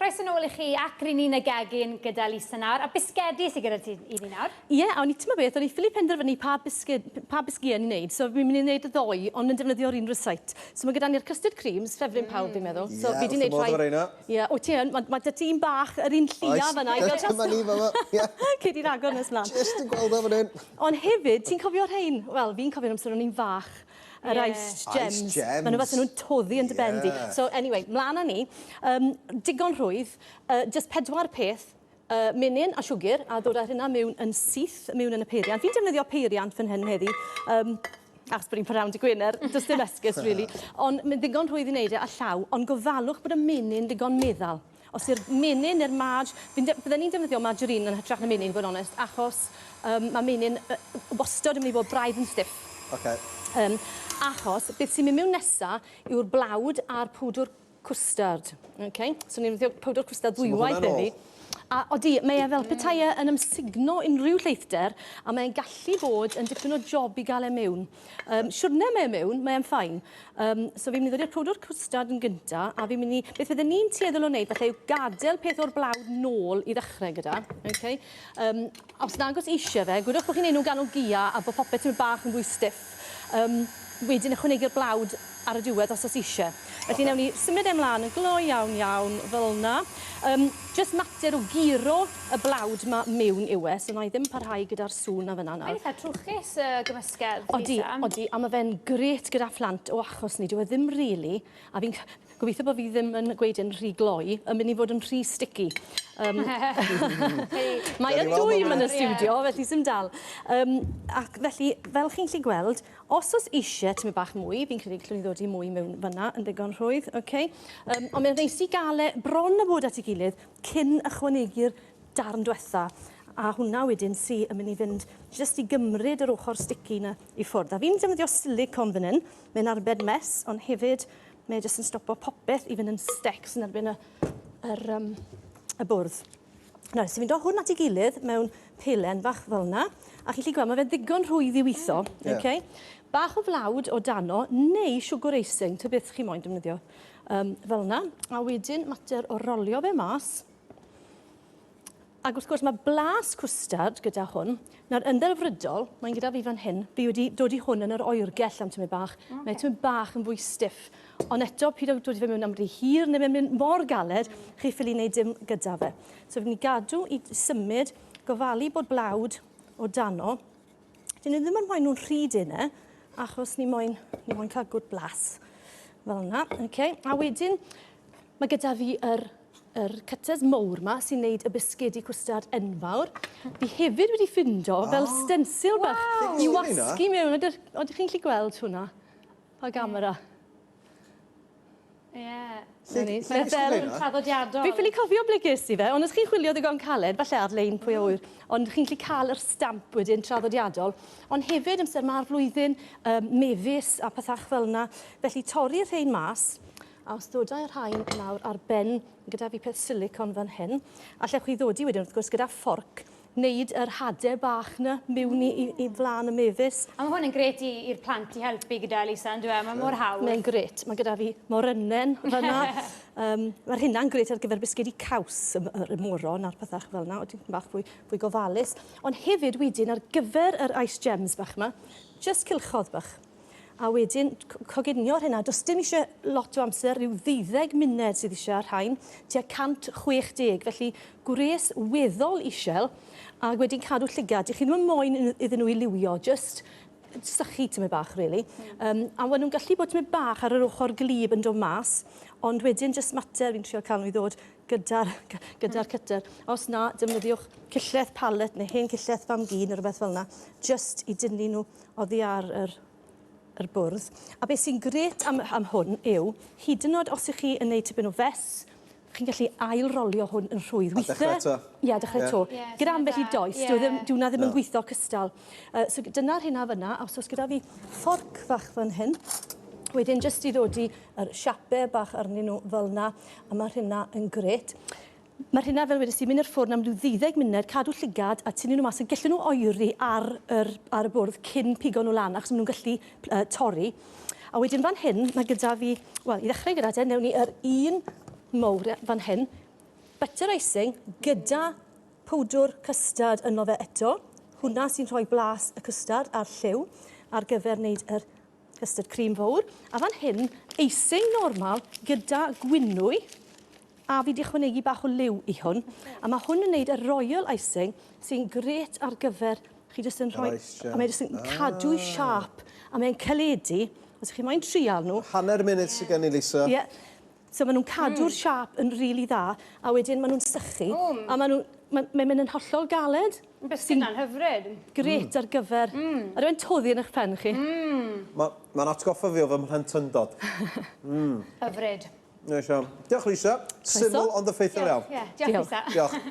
Croeso nôl i chi ac ry'n ni'n y gegin gyda Lisa nawr. A bisgedi sydd gyda ti i ni nawr. Ie, a o'n i, ti'n beth, o'n i ffili penderfynu pa bisged, pa bisgiau ni'n neud, so fi'n mynd i wneud y ddou, ond yn defnyddio'r un recipe. So mae gyda ni'r custard creams, ffefryn pawb fi'n meddwl. So fi 'di wneud rhai... Ie, wyt ti yn? Mae 'da ti un bach, yr un llia fan'na i gael Oes, dyma ni fama, ie. Cei di ragor nes mlaen. Jyst yn gweld o fan hyn. Ond hefyd, ti'n cofio rhein? Wel, fi'n cofio amser o'n i'n fach. Yr iced gems. Ice gems. Maen nhw fel nhw'n toddi yn dy ben di. So anyway, mlaen â ni. Um, digon rhwydd, just pedwar peth, menyn a siwgr, a ddod â hynna mewn yn syth, mewn yn y peiriant. Fi'n defnyddio peiriant fan hyn heddi. Achos bod ni'n prynhawn dy Gwener, does dim esgus, really. Ond mae'n ddigon rhwydd i wneud e â llaw, ond gofalwch bod y menyn digon meddal. Os yw'r menyn neu'r marge... Fi'n de- bydden i'n defnyddio margarine yn hytrach na menyn, i fod yn onest, achos um, mae menyn wastod yn mynd i fod braidd yn stiff. Okay. Achos beth sy'n mynd mewn nesa yw'r blawd a'r pwdwr cwstard. Okay? So ni'n defnyddio powdr cwstard ddwywaith heddi. A odi, mae e fel petai e yn ymsugno unrhyw lleithder, a mae'n gallu bod yn dipyn o job i gael e mewn. Siwrne mae e mewn, mae e'n fine. So fi'n mynd i ddod i'r powdr cwstard yn gynta, a fi'n mynd i... Beth fydden ni'n tueddol o wneud, falle, yw gadael peth o'r blawd nôl i ddechrau gyda. Okay? Os nag oes eisiau fe, gwydwch bod chi'n neud nhw'n ganol gia a bod popeth tipyn bach yn fwy stiff. Wedyn ychwanegu'r blawd ar y diwedd os oes eisiau. Felly newn ni symud e mlaen yn gloi iawn iawn fel 'na. Jyst mater o guro y blawd 'ma mewn yw e, so wna i ddim parhau gyda'r sŵn 'na fan'na nawr. Mae'n eitha trwchus y gymysgedd, Lisa. Odi, odi, a ma' fe'n grêt gyda phlant o achos 'ny, dyw e ddim rili, a fi'n gobeithio bod fi ddim yn gweud e'n rhy gloi, yn mynd i fod yn rhy sticky. Mae yn dwym yn y stiwdio, felly sim dal. Ac felly, fel chi'n gallu gweld, os oes eisiau tymed bach mwy, fi'n credu gallwn ni ddod i mwy mewn fan'na yn ddigon rhwydd, ok? Ond mae'n neis i gael e bron a bod at ei gilydd cyn ychwanegu'r darn dwetha, a hwnna wedyn sy yn mynd i fynd jyst i gymryd yr ochr sticky 'na i ffwrdd. A fi'n defnyddio silicone fan hyn, mae'n arbed mess, ond hefyd mae e jyst yn stopo popeth i fynd yn stecs yn erbyn y, yr, um, y bwrdd. Nawr, so fi'n dod hwn at ei gilydd mewn pelen fach fel yna, a chi'n gallu gweld, mae fe'n ddigon rhwydd i weithio. Okay? Bach o flawd o dano, neu siwgr icing, ta beth chi moyn defnyddio, fel yna. A wedyn, mater o rolio fe mas. Ac wrth gwrs mae blas cwstard gyda hwn. Nawr yn ddelfrydol, mae'n gyda fi fan hyn, fi wedi dod i hwn yn yr oergell am tymed bach. Okay. Mae tymed bach yn fwy stiff. Ond eto, pid â dod i fe mewn am rhy hir neu mae'n mynd mor galed, chi ffili wneud dim gyda fe. So fi'n mynd i gadw i symud, gofalu bod blawd o dano. Dyn ni ddim yn moyn nhw'n rhy dene, achos ni moyn, ni moyn cael good blas. Fel yna, okay. A wedyn, mae gyda fi yr yr cutters mowr 'ma sy'n neud y bisgedi cwstard enfawr. Fi hefyd wedi ffindo fel stencil bach i wasgu mewn. Ydych ydych chi'n gallu gweld hwnna? Pa gamera? Ie. 'Na ni. Mae fel traddodiadol. Fi ffili cofio ble ges i fe, ond os chi'n chwilio ddigon caled, falle ar-lein pwy a ŵyr, ond chi'n gallu cael yr stamp wedyn traddodiadol. Ond hefyd amser 'ma'r flwyddyn, yym mefus a pethach fel 'na. Felly torri'r rhein mas, A os ddodai'r rhain nawr ar ben gyda fi peth silicon fan hyn, allech chi ddodi wedyn wrth gwrs gyda fforc, wneud yr hade bach 'na miwn i i i flan y mefus. A ma' hwn yn grêt i i'r plant i helpu gyda Lisa on'd yw e? Ma' mor hawdd. Mae'n grêt. Ma' gyda fi morynen fan 'na. Yym ma'r hynna'n grêt ar gyfer bisgedi caws y m- yr y moron a'r pethach fel 'na, o tipyn bach fwy fwy gofalus. Ond hefyd wedyn ar gyfer yr ice gems bach 'ma, jyst cylchodd bach. A wedyn coginio'r hynna. Does dim eisiau lot o amser, rhyw ddeuddeg munud sydd eisiau ar rhain, tua 160, felly gwres weddol isel, ac wedyn cadw llygad. Dych chi ddim yn moyn iddyn nhw i liwio, jyst sychu tymed bach, really. A maen nhw'n gallu bod tymed bach ar yr ochr glib yn dod mas, ond wedyn jyst mater, fi'n trio cael nhw i ddod gyda'r gyda cutter. Os na, defnyddiwch cyllell palet neu hen cyllell fam-gu neu rhywbeth fel yna, jyst i dynnu nhw oddi ar yr, yr bwrdd. A beth sy'n grêt am, am hwn yw, hyd yn oed os ych chi yn gwneud tipyn o fes, chi'n gallu ail-rolio hwn yn rhwydd. A dechrau eto. Ie, dechrau eto. Yeah. Gyda ambell i does, yeah. dyw, ddim, dyw hwnna ddim no. yn gweithio cystal. So dyna'r hynna fyna, a os oes gyda fi fforc fach fan hyn, wedyn jyst i ddodi yr siapau bach arnyn nhw fel yna, a mae'r hynna yn grêt. Mae'r rheina, fel wedes i, mynd i'r ffwrn am ryw ddeuddeg munud, cadw llygad a tynnu nhw mas, a gellen nhw oeri ar yr, ar y bwrdd cyn pigo nhw lan, achos maen nhw'n gallu uh, torri. A wedyn fan hyn, mae gyda fi, wel, i ddechrau gyda te, newn ni yr un mowr fan hyn. Butter icing gyda powdwr custard yno fe eto. Hwnna sy'n rhoi blas y custard a'r lliw ar gyfer wneud yr custard cream fawr. A fan hyn, icing normal gyda gwynwy a fi 'di ychwanegu bach o liw i hwn. A mae hwn yn wneud y royal icing sy'n grêt ar gyfer chi jyst yn rhoi... A mae jyst yn cadw ah. siâp a mae'n caledu. Os ych chi moyn trial nhw. Hanner munud sydd gen i, Lisa. Ie. Yeah. So maen nhw'n cadw'r mm. siâp yn rili dda, a wedyn maen nhw'n sychu, mm. a maen nhw'n mae'n mynd yn hollol galed. Biscuit na'n hyfryd. Grêt mm. ar gyfer... Mm. A rwy'n toddi yn eich pen chi. Mm. Mae'n ma atgoffa fi o fy mhlentyndod. mm. Hyfryd. Neis iawn. Diolch, Lisa. Syml ond effeithiol iawn. Ie, diolch, Lisa. Diolch.